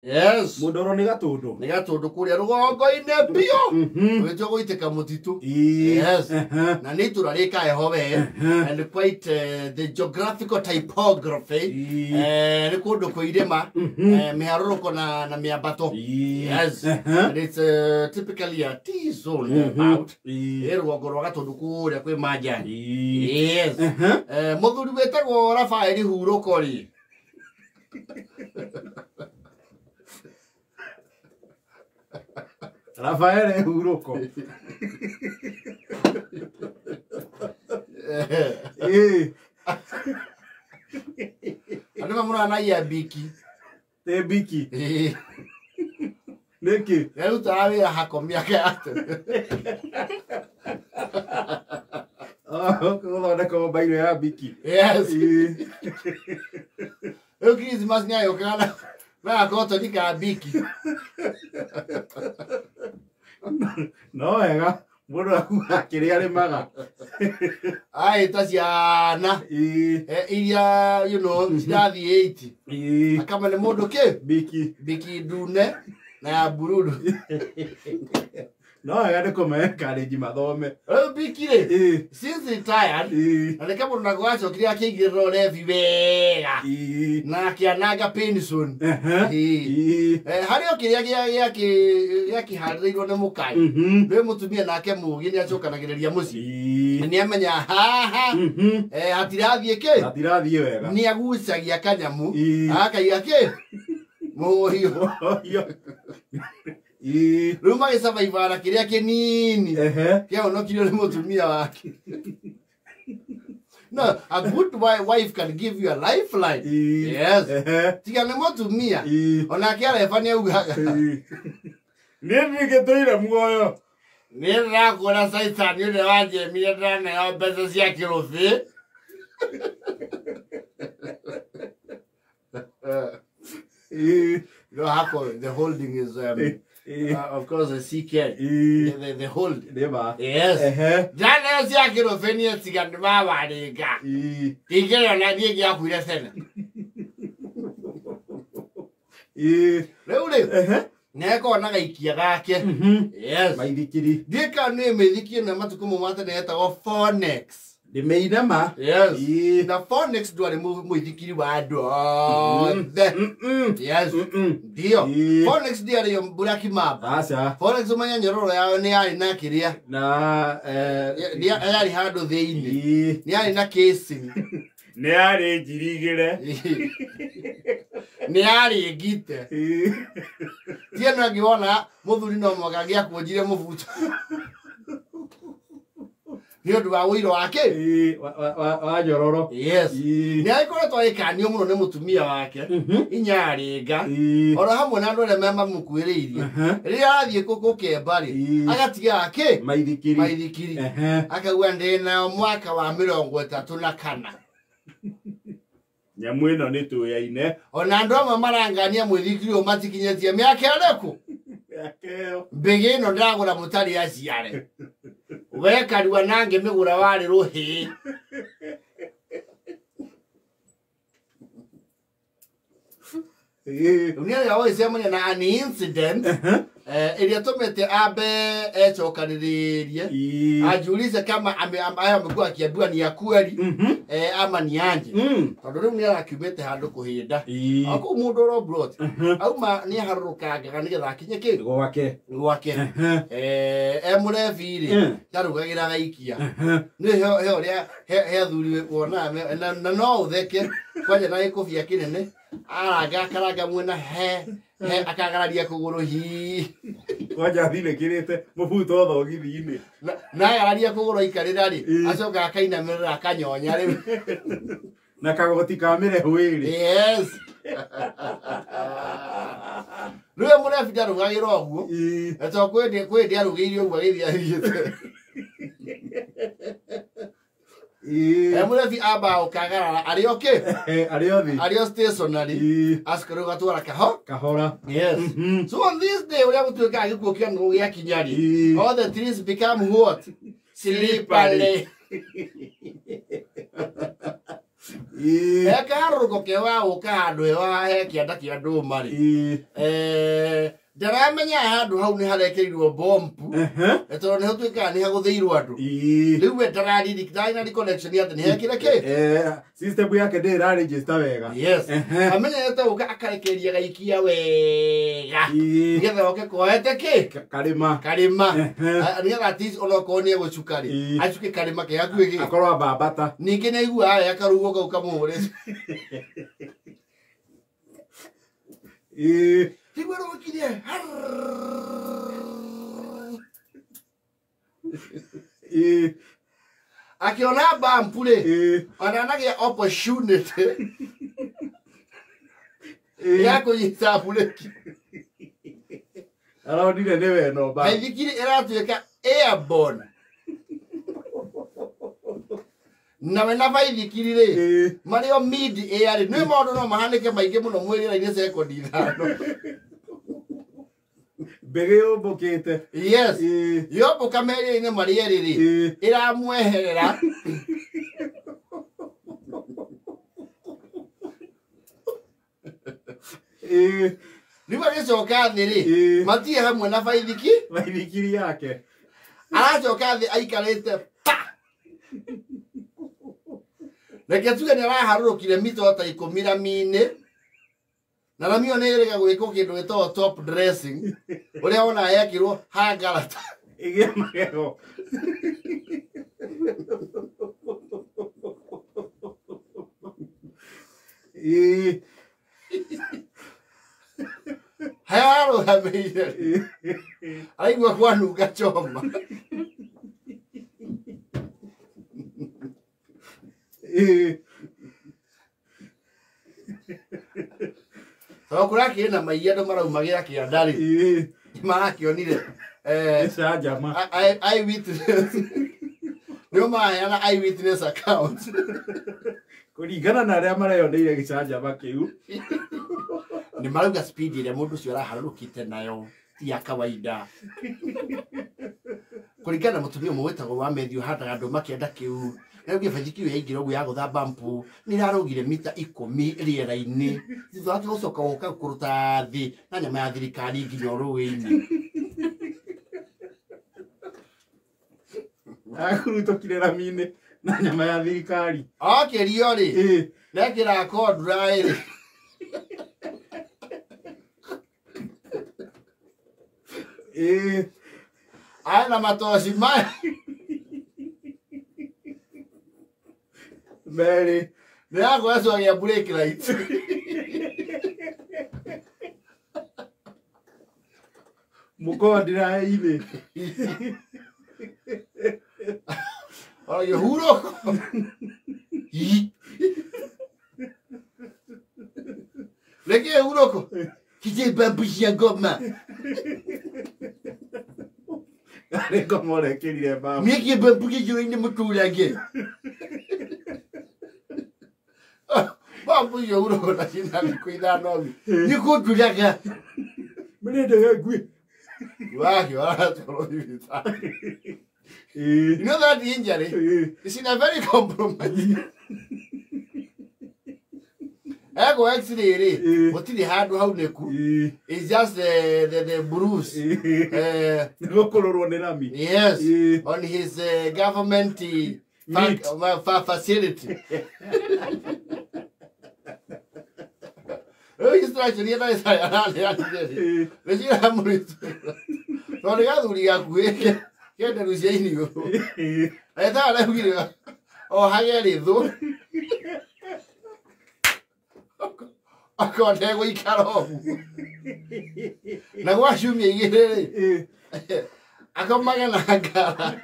Yes. Mũndoro nĩ Gatũndũ. Nĩ Gatũndũ kũrĩa rũgongo-inĩ biũ. Gwĩtwo gũitĩka mũtitũ. Yes. Na nĩ itũra rĩkaeho we and quite the geographical typography. Nĩ kũndũ kwĩ irĩma, mĩharũrũko na mĩambato. Yes. And it's typically a T zone about. Ĩ rũgongo rwa Gatũndũ kũrĩa kwĩ Manjani. Yes. Mũthuri wĩtagwo Rafaeli Hurũko rĩ. Rafael Hurũko. Andũ mamũranagia mbiki. Nĩ mbiki. Nĩkĩ? Nĩarutaga wĩra hako mĩaka ya tene. Gũthondeka mbairũ ya mbiki. Yes. Rĩu Christmas nĩagĩũkaga na gakotoni ka mbiki. No wega mũndũ akuaga kĩrĩa arĩmaga. Aĩta ciana iria cirathiĩ 80. Akamane mũndũ kĩ? Mbiki. Mbiki ndune na ya bururu. No wega nĩ kũme-encourage mathome. Rĩu mbiki rĩ, since retired, na nĩ kamũndũ nako gacokire akĩigĩrĩra ũrebi wega. Na akĩananga pension. Harĩ o kĩrĩa gĩakĩharĩrĩirwo nĩ mũkai. Rĩu mũtumia nake mũũgĩ nĩ acokanagĩrĩria mũciĩ. Na nĩ amenya haha, hatirathiĩ kĩ? Hatirathiĩ wega. Nĩ agucagia kanyamu, akaiga kĩ? Mũhiũ. Rĩu magĩsurvive na kĩrĩa kĩnini kĩahonokirio nĩ mũtumia wake. No, a good wife can give you a lifeline. Yes. Tiga nĩ mũtumia. Onake areba nĩ augaga. Niĩ ndingĩtũire muoyo. Niĩ ndĩrakwĩra Caitani ũrĩa wanjemire ndĩraneo mbeca cia kĩrũbĩ. You know, Hako, the holding is, of course, the CK. The hold. Yes. Ndĩraneo cia kĩrũbĩ niĩ tiga nĩ mawarĩnga. Ndingĩrĩa na niĩ ngĩakuire tene. Rĩu rĩ, nĩakorwo na gaikia gake. Yes. Maithikiri. Ndiũĩ kana nĩ mĩithikiri ĩno matukũ mau ma tene yetagwo Phonex. Ndĩmĩinama. Yes. Na Phonex ndwarĩ mũithikiri wa andũ othe. Yes. Ndio. Phonex ndĩarĩ yo Black Mamba. Aca. Phonex ũmenye nyororo yao nĩ yarĩ na kĩrĩa. Na, yarĩ handũ thĩinĩ. Nĩ yarĩ na casing. Nĩ yarĩ ngiri igĩrĩ. Nĩ yarĩ ngite. Ti ĩno ĩngĩ wona mũthuri no mũhaka angĩakuonjire mũbuto. Nĩ ũndũ wa ũiro wake? Wa nyororo. Yes. Nĩ agĩkoretwo agĩkanio mũno nĩ mũtumia wake, inyarĩnga, oro hamwe na andũ arĩa mamũkuhĩrĩirie. Rĩrĩa arathiĩ gũkemba rĩ, agatigaga kĩ? Maithikiri. Maithikiri. Akauga ndĩ mwaka wa 34. Nyamũ ĩno nĩ tũyaine. Ona andũ amwe marangania mũithikiri ũyũ matikinyĩtie mĩaka ĩrĩkũ? Mĩaka ĩyo. Mbĩgĩ ĩno ndĩragũra mũtarĩ aciare. Wekarua na ngĩmĩgũra warĩ rũhĩ. Rĩu nĩ arĩa wagĩcemania na an incident, ĩrĩa tũmĩte ambe ecokanĩrĩrie. Ajiulize kama haya amekuwa akiambiwa ni ya kweli, ama ni aje. Tondũ rĩu nĩ arakiumĩte handũ kũhĩnda. O kũu mũndũ oro brot. Auma nĩ aharũrũkangaga nĩgetha akinye kĩ? Gwake. Gwake. E mũrebi rĩ, ndarugagĩra gaikia. Nĩ he ũrĩa he athuri wonaga na no ũtheke kwanja na gĩkũbia kĩnene. Aranga akaranga mwena he akagararia kũgũrũ hi. Kwanja thinĩkĩrĩte mũbuto thogithi-inĩ. Na agararia kũgũrũ aikarĩra rĩ, acoka akainamĩrĩra akanyonya rĩu. Na kagoti ka mĩrehu ĩrĩ. Yes. Rĩu mũrebi ndarugagĩra ũguo. Na to kwĩ ndĩ arugĩire ũguo agĩthiĩ athiĩte. Mũrebi ambaga gũkagarara arĩ o kĩ? Arĩ o thĩ. Arĩ o stationary. Acoka rĩu gatwara kaho? Kahora. Yes. So on this day ũrĩa gũtuĩkaga gĩkuũ kĩa nũgũ gĩakinya rĩ, all the trees become what? Slippery. Ekaharũrũko ke wa gũka handũ hewa he kĩanda kĩa ndũma rĩ, ndaramenya handũ hau nĩ harekĩrirwo bombu tondũ nĩho tuĩkaga nĩ hagũthĩirwo andũ. Rĩu we ndarariri na recollection atĩ nĩ hekire kĩ system yake ndĩ ĩraregister wega. Yes, amenyerete gũka akarekereria gaikia wega nĩgetha oke koete kĩ karĩma karĩma, nĩgetha at least onokorwo nĩ egũcuka rĩ, acuke karĩma ke hakuhĩ gĩ akorwo ambambata. Ningĩ nĩ aiguaga wega karugo kau kamũhũre. Rĩu arũgire akĩona bampu rĩ, ona anagĩa opportunity ya kũnyita bureki. Aronire nĩ we no bampu. Baithikiri ĩratuĩka airborne. Nawe na baithikiri rĩ, marĩ o mid air rĩ, nĩ maũndũ no mahanĩke maingĩ mũno mwĩrĩ-inĩ sekondi 5. Mbege yũmbũkĩte. Yes. Yombũka meri-inĩ marĩ erĩ rĩ, ĩramweherera. Rĩu agĩcoka thĩ rĩ, matirĩ hamwe na baithiki. Baithikiri yake. Aracoka thĩ aikarĩte pa. Reke tuge nĩ araharũrũkire mita ta 10 rami-inĩ. Na rami ĩyo nĩ ĩrĩga gwĩkwo kĩndũ gĩtagwo top dressing, ũrĩa wonaga yekĩrwo hangarata. Ĩgĩe magego. Harĩa ararũgamĩire rĩ, araigua kwanunga choma. Tondũ kũrakĩrĩ na maiya andũ maraumagĩra kĩanda rĩ, marakĩonire gĩcanjama. Eyewitness. Nĩo maraheana eyewitness account. Kũringana na arĩa mareyoneire gĩcanjama kĩu. Nĩ marauga speed ĩrĩa mũndũ ũcio araharũrũkĩte nayo ti ya kawaida. Kũringana na mũtumia ũmwe wĩtagwo wa Matthew ũhandaga ndũma kĩanda kĩu, nĩaugire baithikiri ĩyo yaingĩra ũguo yagũtha bampu, nĩ ĩrarũgire mita 10 rĩera-inĩ. Thutha wake gũcoka gũka kũruta thĩ na nyama ya thirikari nginya rũĩ-inĩ. Akurutũkire rami-inĩ na nyama ya thirikari. Okĩrio rĩ, nekĩra kondura ĩrĩ. Aya na matoci maya. Merĩ. Nĩ yagwecwo gĩa brake light. Mũkondira-inĩ. Oragio hurũko. Nĩkĩĩ hurũko? Kije bambu cia ngoma. Arĩ ngoma ũrekĩrire bambu. Mĩkie bambu gĩcũrũ-inĩ mũtũrange. Bambu icio hurũko na ciĩna thikũ 5 ũguo. Nĩ kũnduraga. Mĩrĩndĩga ngui. Wake aratwarwo thibitarĩ. You know that injury is in a very compromising. Ego x-ray rĩ, gũtirĩ handũ haunĩku. It's just the bruise. Nĩ gũkũrũrwo nĩ rami. Yes, on his government facility. Rĩu instruction iria ndagĩtarĩ araneanire rĩ, nĩ ciramũritũhĩra. Tondũ nĩ gathuri gakuhĩ kende cia iniũrũ. Ndagĩtarĩ araugire ohage rĩthũ. Akorwo ndegũikara ũguo. Na gwa ciumia 2 rĩ, akomage na ngara.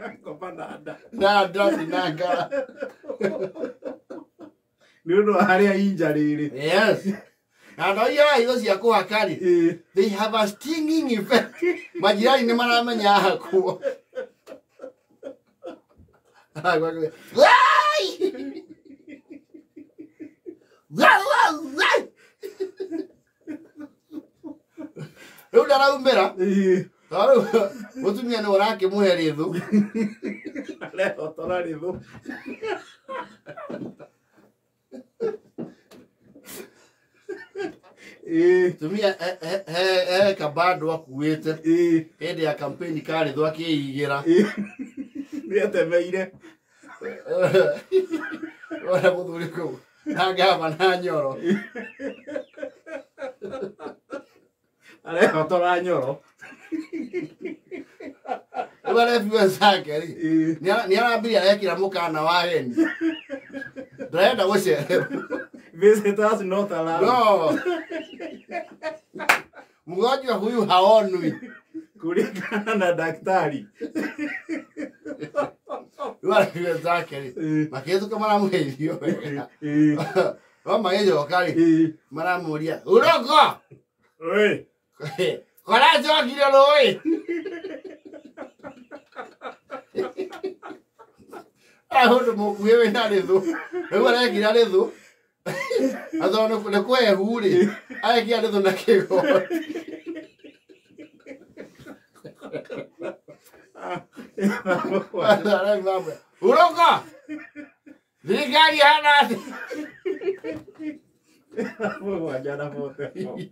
Akoma na nda. Na nda ti na ngara. Nĩ ũndũ wa harĩa injury ĩrĩ. Yes. Na andũ aingĩ a indo cia kũhaka rĩ, they have a stinging effect. Majirani nĩ maramenya hakwo. Rĩu ndaraumĩra. Tondũ mũtumia nĩ ũrakĩmũhe rĩthũ. Arehotora rĩthũ. Tumia he kabando akuĩte hĩndĩ ya campaign karĩ thũ akĩigĩra. Nĩ atemeire. Wona mũthuri kũu na ngava na nyoro. Arehotora nyoro. Rĩu arebi wenzake rĩ, nĩ arambirie arekĩra mũkana wa ageni ndarenda gũcererwo. Visitors not allowed. No, mgonjwa huyu haonwi. Kulingana na daktari. Rĩu arebi wenzake rĩ, makĩhĩtũka maramũhe irio wega, no magĩcoka rĩ, maramũria uroko Oi. koracokire rũĩ. Ũndũ mũkuhĩ wĩna rĩthũ, rĩu arekira rĩthũ atho nĩ kwehu rĩ, arekira rĩthũ na kĩgoti. Uroko thirikari hana atĩ 7 na 44.